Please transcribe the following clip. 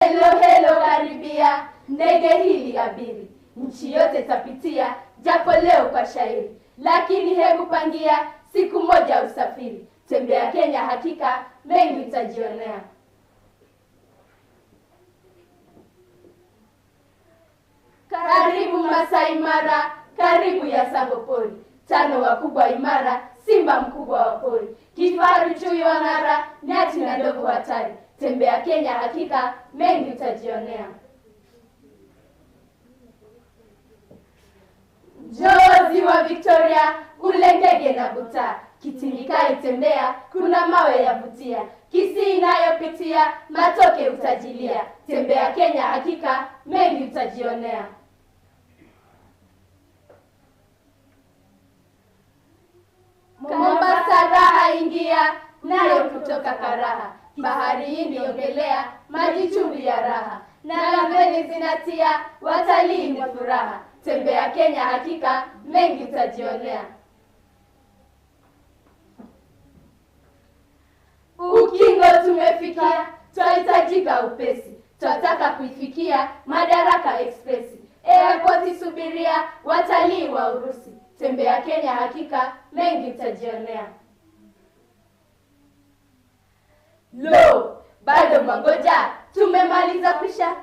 Hello hello, karibia ndege hili abiri, nchi yote tapitia, japo leo kwa shairi, lakini hebu pangia siku moja usafiri. Tembea Kenya, hakika mengi utajionea. Karibu Masai Mara, karibu ya Tsavo Pori, tano wakubwa imara, simba mkubwa wa pori, kifaru, chui wang'ara, nyati na ndovu hatari. Tembea Kenya, hakika mengi utajionea. Njoo Ziwa Victoria, ule ndege na butaa, Kitingikai tembea, kuna mawe yavutia, Kisii inayopitia, matoke utajilia. Tembea Kenya, hakika mengi utajionea. Mombasa raha ingia, nayo kutoka karaha, bahari Hindi ogelea, maji chumvi ya raha, na meli zinatia, watalii ni furaha. Tembea Kenya, hakika mengi utajionea. Ukingo tumefikia, twahitajika upesi, twataka kuifikia Madaraka Express. Airport subiria, watalii wa Urusi. Tembea Kenya, hakika mengi utajionea. Lo, bado mwangoja, tumemaliza pisha.